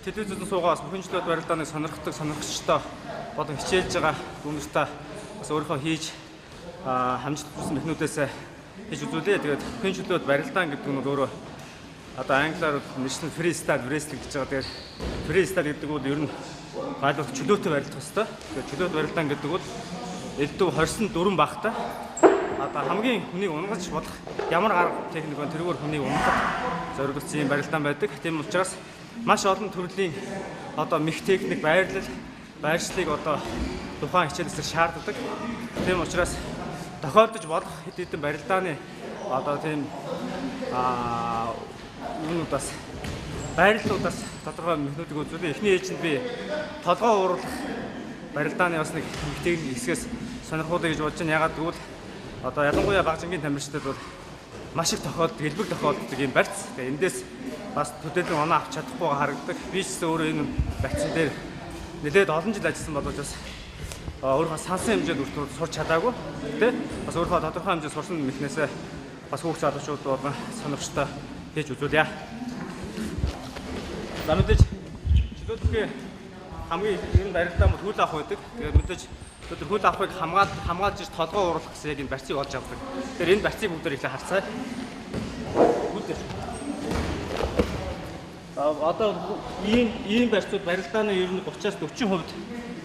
Телевизэд суугаа бас бүхэн жилүүд барилдааныг сонирхдаг сонирхчтой болон хичээлж байгаа хүмүүстээ бас өөрийнхөө хийж хамжилт үзсэн мехнүүдээс хийж үзүүлээ. Тэгээд бүхэн жилүүд барилдаан гэдэг нь өөрөө одоо англиар National Freestyle Wrestling гэж байгаа. Тэгээд freestyle гэдэг нь ер нь гайлбал чөлөөтэй барилдах хэвээр. Тэгээд чөлөөт барилдаан гэдэг бол элдв 24 багтай одоо хамгийн хүнийг унгаж болох ямар арга техник вэ? Тэрүүгээр хүнийг унгахад зориулсан юм барилдаан байдаг. Тийм учраас маш олон төрлийн одоо мэх техник байрлал, байршлыг одоо тухайн хичээлээс шаарддаг. Тийм учраас тохиолдож болох хэд хэдэн барилдааны одоо тийм юунуудаас байрлалуудаас тодорхой мехнүүдийг үзүүлээ. Эхний ээлжинд би толгой уурлах барилдааны бас нэг мэх техник хэсгээс сонирхуулъя гэж бодож байна. Ягаад гэвэл одоо ялангуяа баг жингийн тамирчдад бол маш их тохиолддог, элбэг тохиолддог юм барьц. Тэгээ эндээс бас төдийлөн оноо авч чадахгүй харагдаг. Би ч гэсэн өөрөө энэ барьцсан дээр нэлээд олон жил ажилласан боловч бас өөрийнхөө сансан хэмжээнд хүртэл сурч чадаагүй. Тэ? Бас өөрийнхөө тодорхой хэмжээнд сурсан мэхнээсээ бас хүүхд залуучууд болон сонирхчтой хийж үзүүлье. За мэдээж чөлөөлөхийн хамгийн ер нь барилдаа бол хөл авах байдаг. Тэгээд мэдээж өнөөдөр хөл авахыг хамгаалж иж толгой уурлах гэсэн яг энэ барьцыг олж авдаг. Тэгэхээр энэ барьцыг бүгдээр ихлэ харцгаая. Хөл дээр. Одоо ийм барьцууд барилдааны ер нь 30-аас 40%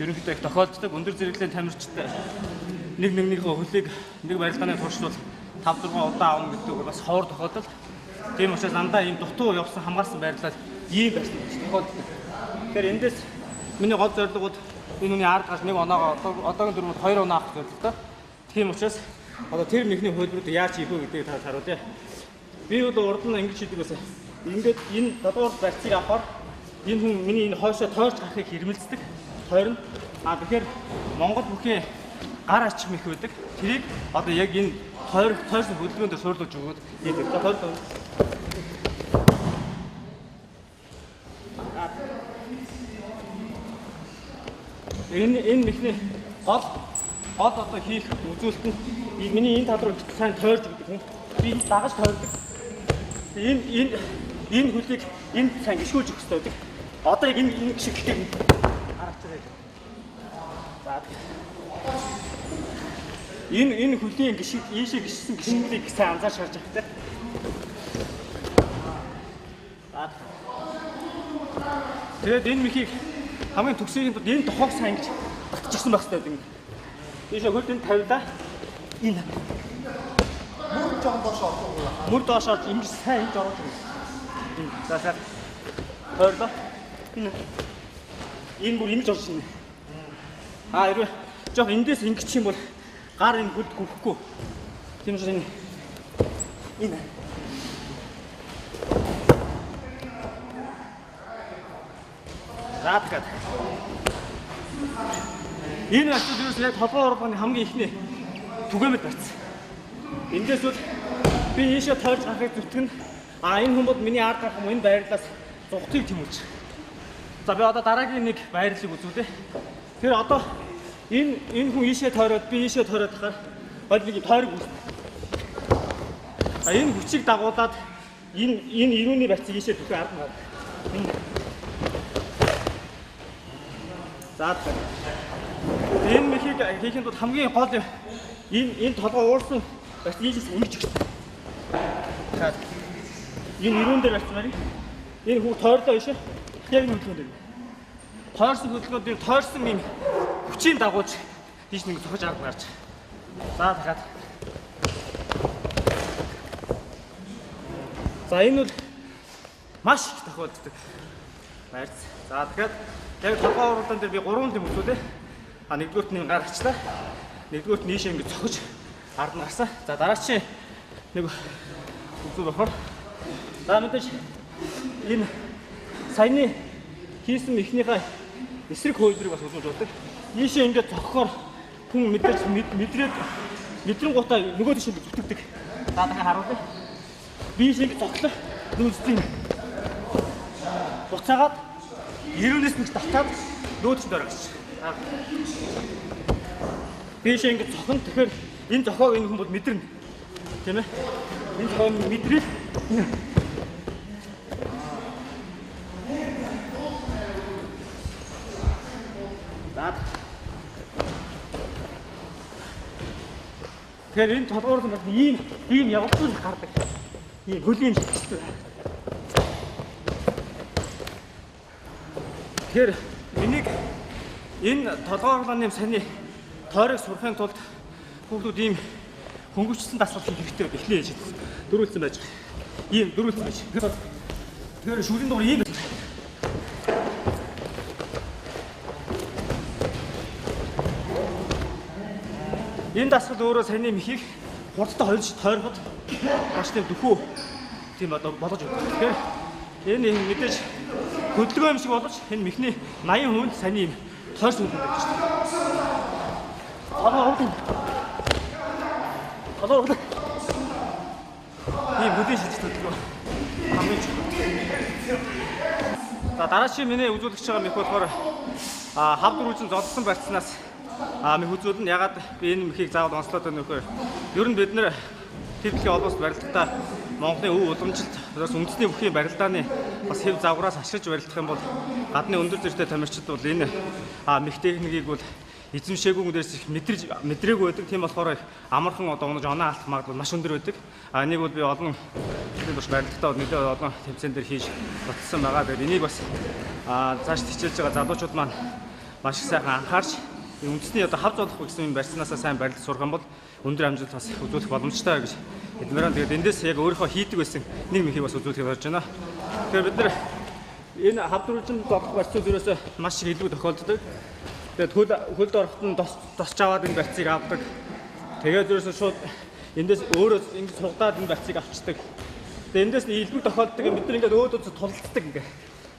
ерөнхийдөө их тохиолддог. Өндөр зэрэглэлийн тамирчид нэг нэгнийхээ хөлийг нэг барилдааны туршид бол 5 6 удаа авна гэдэг бас ховор тохиолдол. Тийм учраас дандаа ийм дутуу явсан хамгаалсан байрлал ийм барьц тохиолддог. Тэгэхээр эндээс миний гол зорилго бол энэ хүний ард гарч нэг оноогоо одоогийн дөрмөд 2 оноо авах зорилготой. Тийм учраас одоо тэр мехний хөлбөрүүд яаж хийх вэ гэдгийг та харуулъя. Би бол урд нь ингэж хийдэг байсан. Ингээд энэ долгоор барьцыг авахар энэ хүн миний энэ хойшоо тойрч гарахыг хэрмэлцдэг. Тойрно. А тэгэхээр Монгол бүхий гар ачих мэх байдаг. Тэрийг одоо яг энэ тойрсон хөдөлгөөн дээр суурлуулж өгөөд хийдэг. За тойрсон. Энэ мехний гол одоо хийх үзүүлэлт нь миний энэ тал руу сайн тойрж өгдөг хүн. Би дагаж тойрдог. Энэ хөлийг энэ сайн гიშгүүлж өгөх хэрэгтэй байдаг. Одоо яг энэ гიშгэлтийг хараач байгаа. За энэ хөлийн гიშг ийшээ гიშсэн гიშгэлийг сайн анзаарч харж байгаа хэрэгтэй. За тэгээд энэ мехийг хамгийн төгсөхийн тулд энэ тохоог сайн ингэж татчихсан байх хэрэгтэй байдаг. Ийшээ хөлд энэ тавилаа. Энэ мөр жоохон доош орох уу? Мөр доош орж ингэж сайн ингэж оруулж өгнө. Энэ за сайн. Тойрлоо. Энэ бүр ингэж орж ирнэ. А хэрвээ жоох эндээс ингэж юм бол гар энэ хөлд гүрэхгүй. Тийм учраас энэ За дахиад. Энэ барьцууд юус яг толгой урганы хамгийн ихний түгээмэл барьц. Эндээс бол би ийшээ тойрч гарахыг зүтгэн. А энэ хүн бол миний ард гарах юм энэ байрлалаас зугтыг тэмүүлж. За би одоо дараагийн нэг байрлалыг үзүүлье. Тэр одоо энэ хүн ийшээ тойроод би ийшээ тойроод тахаар гол нэг тойрог үүснэ. А энэ хүчийг дагуулад энэ ирүүний барьцыг ийшээ түхээ ард нь гарна. За энэ мехийг хийхин тулд хамгийн гол энэ толгой уурсан барьц ийшээс ингэж өгсөн. За энэ ирүүн дээр барьц байна. Энэ хүү тойрлоо ийшээ. Яг энэ хөдөлгөөн дээр. Тойрсон хөдөлгөөн дээр тойрсон юм хүчийг дагуулж ийш нэг цохиж ард гарч. За дахиад. За энэ бол маш их тохиолддог барьц. За дахиад яг толгой уралдаан дээр би 3 юм үзүүлээ. А нэгдүгüүрт нь гаргачлаа. Нэгдүгüүрт нь ийшээ ингэж цохиж ард нь гарсан. За дараачийн нэг үзүүл болохоор за мэдээж энэ саяны хийсэн эхнийхээ эсрэг хөлбөрийг бас үзүүлж болдог. Ийшээ ингэж цохохоор хүн мэдээж мэдрээд мэдрэнгуутаа нөгөө тийш ингэж зүтгэдэг. За дахиад харуулъя. Би ийшээ ингэж цохлоо. Нүцгэн буцаагаад ирүүнээс нэг татаад нөөц дээр орчих. Би ийшээ ингэж цохно. Тэгэхээр энэ зохиог энэ хүн бол мэдэрнэ. Тийм ээ? Энэ зохиог мэдрэл. За. Тэгэхээр энэ толгуурлан бас ийм явагдал гардаг. Ийм хөлийн шилжилт. Тэгэхээр энийг энэ толгуурланы саний тойрог сурахын тулд хүүхдүүд ийм хөнгөвчсөн дасгал хийх хэрэгтэй байдаг. Эхлээ хийж дөрвөлдсөн байж байгаа. Ийм дөрвөлдсөн байж. Тэгэхээр шүрийн дугаар ийм. Энэ дасгал өөрөө саяны мехийг хурдтай холж тойроход маш тийм дөхөө тийм одоо болгож өгдөг. Тэгэхээр энэ мэдээж хөдөлгөөн юм шиг боловч энэ мехний 80% саяны юм тойрсон хөдөлгөөн гэж байна. Толгой урд. Толгой урд. Ийм хөдөө шилжих хөдөлгөөн хамгийн чухал. За дараагийн миний үзүүлэх байгаа мех болохоор хав дөрвөлжин зодсон барьцнаас мех үзүүлнэ. Ягаад би энэ мехийг заавал онцлоод байна вэ гэхээр ер нь бид нэр дэлхийн олон улс барилдахдаа Монголын өв уламжлалт бас үндэсний бүхий барилдааны бас хэв загвараас ашиглаж барилдах юм бол гадны өндөр зэрэгтэй тамирчид бол энэ мех техникийг бол эзэмшээгүй хүнээс их мэдрээгүй байдаг. Тийм болохоор их амархан одоо унаж оноо алдах магадлал маш өндөр байдаг. Энийг бол би олон жилийн турш барилдахдаа нэлээд олон тэмцээн дээр хийж баталсан байгаа. Тэгээд энийг бас цааш хичээлж байгаа залуучууд маань маш их сайхан анхаарч үндэсний одоо хав зодох гэсэн юм барьснаасаа сайн барилт сурах юм бол өндөр амжилт бас үзүүлэх боломжтой гэж хэлмээр байна. Тэгээд эндээс яг өөрийнхөө хийдэг байсан нэг мехийг бас үзүүлэхийг зорж байна. Тэгэхээр бид нар энэ хав дөрвөлжин зодох барьцууд ерөөсөө маш их илүү тохиолддог. Тэгээд хөлд ороход нь тосч аваад энэ барьцыг авдаг. Тэгээд ерөөсөө шууд эндээс өөрөө ингэ сугадаад энэ барьцыг авчдаг. Тэгээд эндээс нь илүү тохиолддог юм бид нар ингээд өөдөөс тулалддаг ингээ.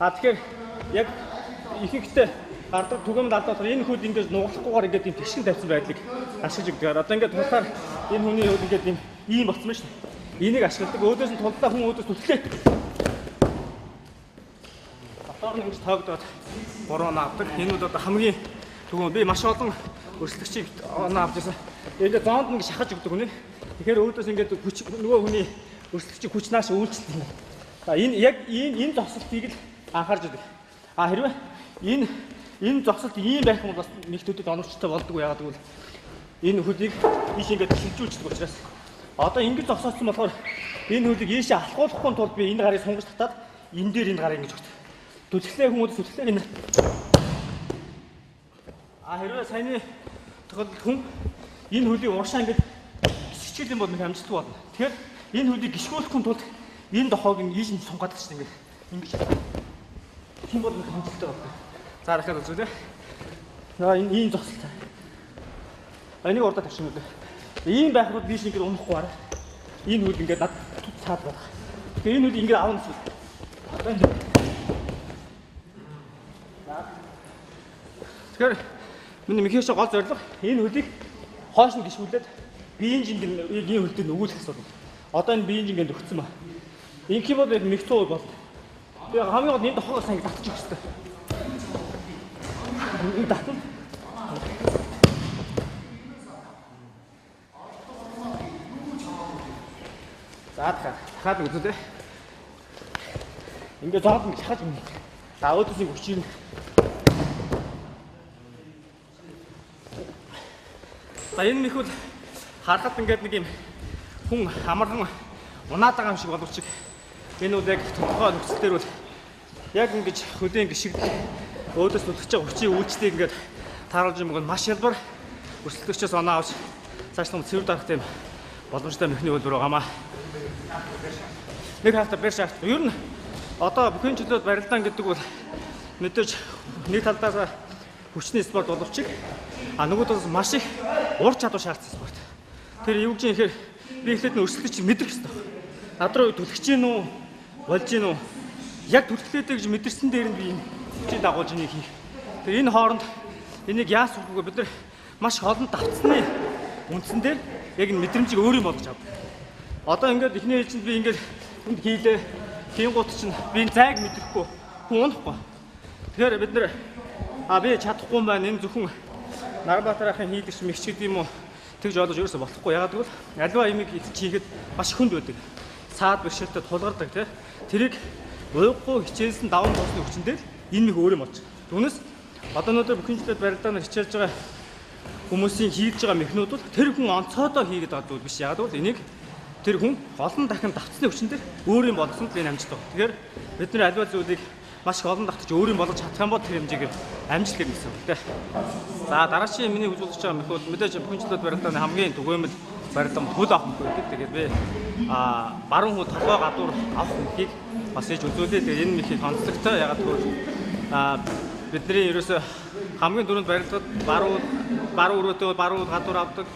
Тэгэхээр яг ихэнхдээ гардаг түгээмэл алдаа болохоор энэ хөл ингээд нугалахгүйгээр ингээд ийм тэгшин тавьсан байдлыг ашиглаж өгдөг. Одоо ингээд тулахаар энэ хүний хөл ингээд ийм болсон байна шүү дээ. Энийг ашигладаг. Өөдөөс нь туллаа хүн өөдөөс түлхлээ. Дотоор нь ингэж тоогдоод 3 оноо авдаг. Энэ бол одоо хамгийн түгээмэл. Би маш олон өрсөлдөгчийг оноо авч ирсэн. Ингээд зоонд ингээд шахаж өгдөг хүн. Тэгэхээр өөдөөс ингээд хүч нөгөө хүний өрсөлдөгчийг хүч нааш үйлчлэх юм. За энэ яг энэ зогсолтыг л анхаарч өгдөг. Хэрвээ энэ зогсолт ийм байх юм бол бас нэг төдөд оновчтой болдгоо. Яагаад гэвэл энэ хөлийг ийш ингээд шилжүүлчихдэг учраас. Одоо ингэж зогсоодсон болохоор энэ хөлийг ийшээ алхуулахгүй тулд би энэ гарыг сунгаж татаад энэ дээр энэ гарыг ингэж өгдөг. Түлхлээ хүмүүс түлхлээ энэ. Хэрвээ саяны тохиолдолд хүн энэ хөлийг уршаа ингэж гიშгчээл юм бол нэг амжилтгүй болно. Тэгэхээр энэ хөлийг гიშгүүлэхгүй тулд энэ дохоог ийш нь сунгаад чинь ингэж. Тийм бол нэг амжилттай болно. За дахиад үзүүлье. За энэ ийм зогсолт. Энийг урдаа тавьчихна үү. Ийм байх бол би шинээр унахгүй арай. Энэ хөл ингээд над тут цаад байна. Тэгэхээр энэ хөлийг ингээд авах гэсэн. Одоо энэ. Тэгэхээр миний мехээс гол зорилго энэ хөлийг хойш нь гიშгүүлээд биеийн жинг энэ хөл дээр нөгөөлөх асуудал. Одоо энэ биеийн жинг ингээд өгцөн ба. Ингэх юм бол мех 100% болно. Би хамгийн гол энэ дохоогоо сайн татчих хэрэгтэй. Татна. За дахиад үзүүлээ. Ингээд зоод ингэ шахаж өгнө. За өөдөөс нэг хүч юм. За энэ мэх бол харахад ингээд нэг юм хүн амархан унаад байгаа юм шиг боловч энэ бол яг тодорхой нөхцөл дээр бол яг ингэж хөлийн гიშгдэл өөдөөс түлхэж байгаа хүчийн үйлчлэлийг ингээд тааруулж юм бол маш хялбар өрсөлдөгчөөс оноо авч цаашлан цэвэр дарах тийм боломжтой мехний хөлбөр байгаамаа. Нэг хаалтаа бэр шаарт. Ер нь одоо бүхэн чөлөөт барилдаан гэдэг бол мэдээж нэг талдаас хүчний спорт боловч нөгөө талаас маш их ур чадвар шаардсан спорт. Тэр юу гэж юм гэхээр би эхлээд нь өрсөлдөгч мэдрэх хэрэгтэй байна. Над руу түлхэж гин үү, болж гин үү? Яг түлхлээдэй гэж мэдэрсэн дээр нь би юм хүчийг дагуулж энийг хийх. Тэр энэ хооронд энийг яаж сурах вэ? Бид нар маш олон давтсны үндсэн дээр яг энэ мэдрэмжийг өөр юм болгож авдаг. Одоо ингээд эхний ээлжинд би ингээд энд хийлээ. Хийнгуут чинь би энэ зайг мэдрэхгүй хүн унахгүй. Тэгэхээр бид нар би чадахгүй юм байна. Энэ зөвхөн Нарбаатар ахын хийдэг мэгч гэдэг юм уу тэгж ойлгож ерөөсө болохгүй. Ягаад гэвэл аливаа имийг хийхэд маш хүнд байдаг. Саад бэрхшээлтэй тулгардаг тий. Тэрийг уйггүй хичээлсэн даван тоосны хүчин дээр энэ нэг өөр юм болж. Түүнээс Одоо өнөөдөр бүхэн жилд барилдаанаар хичээлж байгаа хүмүүсийн хийж байгаа мехнүүд бол тэр хүн онцгойдоо хийгээд байгаа зүйл биш. Яг бол энийг тэр хүн олон дахин давтсны хүчин дээр өөрийн болгосон л энэ амжилт байна. Тэгэхээр бид нар аливаа зүйлийг маш их олон давтаж өөрийн болгож чадах юм бол тэр хэмжээгээр амжилт гэрнэ гэсэн үг тийм. За дараагийн миний үзүүлж байгаа мехүүд мэдээж бүхэн жилд барилдааны хамгийн түгээмэл барилдан хөл авах мөх байдаг. Тэгээд би баруун хөл толгой гадуур авах мөхийг бас хийж үзүүлээ. Тэгээд энэ мөхийг онцлогтой. Ягаад гэвэл бидний ерөөсөө хамгийн түрүүнд барилдахад баруун өрөөтэй баруун гадуур авдаг,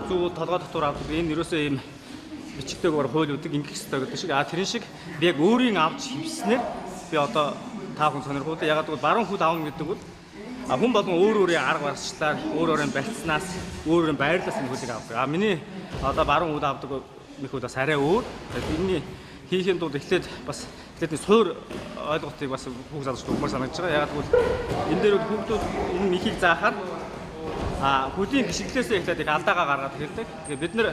зүүн толгой дотор авдаг. Энэ ерөөсөө ийм бичигтэйгээр хууль үүдэг ингэх ёстой гэдэг шиг. Тэрэн шиг би яг өөрийн авч хөвснээр би одоо та бүхэн сонирхуулаа. Ягаад гэвэл баруун хөл авна гэдэг бол хүн болгон өөр өөрийн арга барилчлаар, өөр өөрийн барьцнаас, өөр өөрийн байрлалаас энэ хөлийг авдаг. Миний одоо баруун хөл авдаг мөхүүд бас арай өөр. Энэний хийхийн тулд эхлээд бас эхлээд суур ойлголтыг бас хүүхд залуучууд өгмөр санагдаж байгаа. Ягаад гэвэл энэ дээр хүүхдүүд энэ мехийг заахаар хөлийн гიშгэлээсээ эхлээд их алдаагаа гаргаад эхэлдэг. Тэгээ бид нэр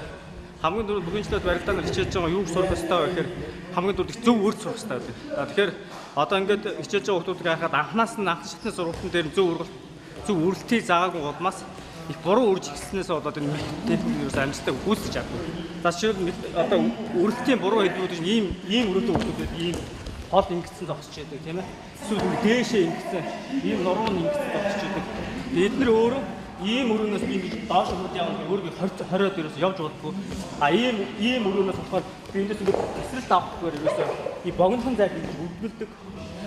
хамгийн түрүүнд бүхэн жилд барилдаанаар хичээж байгаа юу сурах ёстой вэ гэхээр хамгийн түрүүнд их зөв үрд сурах ёстой байдаг. За тэгэхээр одоо ингээд хичээж байгаа хүүхдүүдийг харахад анханаас нь анх шатны сургалтын дээр зөв үрэлтийг заагаагүй улмаас их буруу үрж эхэлснээс болоод энэ техник ерөөс амжилттай гүйцэтгэж чаддаггүй. За жишээлбэл одоо үрэлтийн буруу хэлбэрүүд чинь ийм өрөөтэй хүүхдүүд ийм хол ингэсэн зогсож байдаг тийм ээ. Эсвэл ингэ дээшээ ингэсэн, ийм нуруу нь ингэсэн зогсож байдаг. Эд нар өөрөө ийм өрөөнөөс би ингэж доош хөрд явна өөрийгөө 20-од ерөөс явж удахгүй. Ийм өрөөнөөс болохоор би эндээс ингэ тесрэлт авахгүйгээр ерөөсөө ийм богинохон зайд ингэж өвдөлдөг.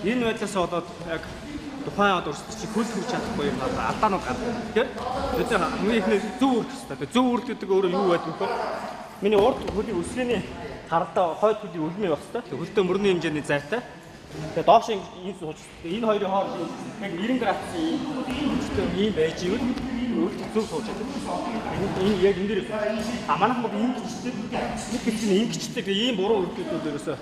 Энэ байдлаас болоод яг тухайн од өрсөлдөж хөл хөрч чадахгүй юм алдаанууд гардаг. Тэгэхээр бид хамгийн эхнээс зөв үрдэх хэрэгтэй. Зөв үрд гэдэг өөрөө юу байдаг вэ? Миний урд хөлийн өсгөний харалтаа хойд хөлийн өлмөө байх хэрэгтэй. Хөлтөө мөрний хэмжээний зайтай. Тэгээ доош ингэ сууж энэ хоёрын хооронд яг 90 градусын ийм хүчтэй ийм байж ивэл үрд зөв сууж чаддаг. Энэ яг энэ дээр манайхан бол ингэчтэй нэг хэсэг нь ингэчтэй ийм буруу үрдүүд ерөөсөө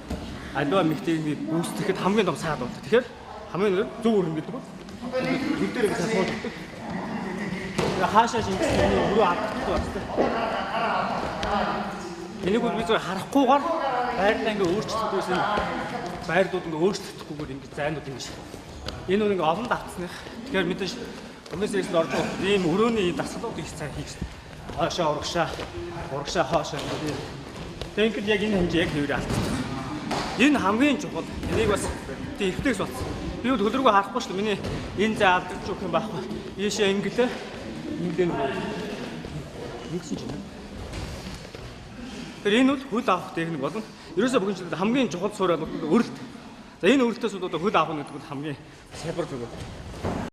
аливаа мехтийг гүйцэтгэхэд хамгийн том саад болдог. Тэгэхээр хамгийн зөв өргөн гэдэг бол төл дээр ингэ сууж өгдөг. Тэгээ хаашаа шингэсэн миний өрөө алдахгүй байна. Энийг бол би зөв харахгүйгээр байрлал ингээ өөрчлөгдөөс энэ байрлууд ингээ өөрчлөгдөхгүйгээр ингээ зайнууд ингэ шиг. Энэ үн ингээ олон давтсных. Тэгэхээр мэдээж өмнөөс ирсэн орж байгаа ийм өрөөний ийм дасгалууд их цай хийх хэрэгтэй. Хойшоо урагшаа, урагшаа хоошоо ингээ. Тэгээ ингээд яг энэ хэмжээ яг хэвээр алдчихсан. Энэ хамгийн чухал. Энийг бас тэг эргэтэйс болсон. Би бол хөлрөгөө харахгүй шүү дээ. Миний энэ зай алдаж өгөх юм байхгүй. Ийшээ ингэлээ. Ингэлээ ингэсэн чинь. Тэгэхээр энэ бол хөл авах техник болно. Ерөөсөө бүхэн жилд хамгийн чухал суурь бол өрөлт. За энэ өрөлтөөс одоо хөл авах гэдэг бол хамгийн хялбар зүйл.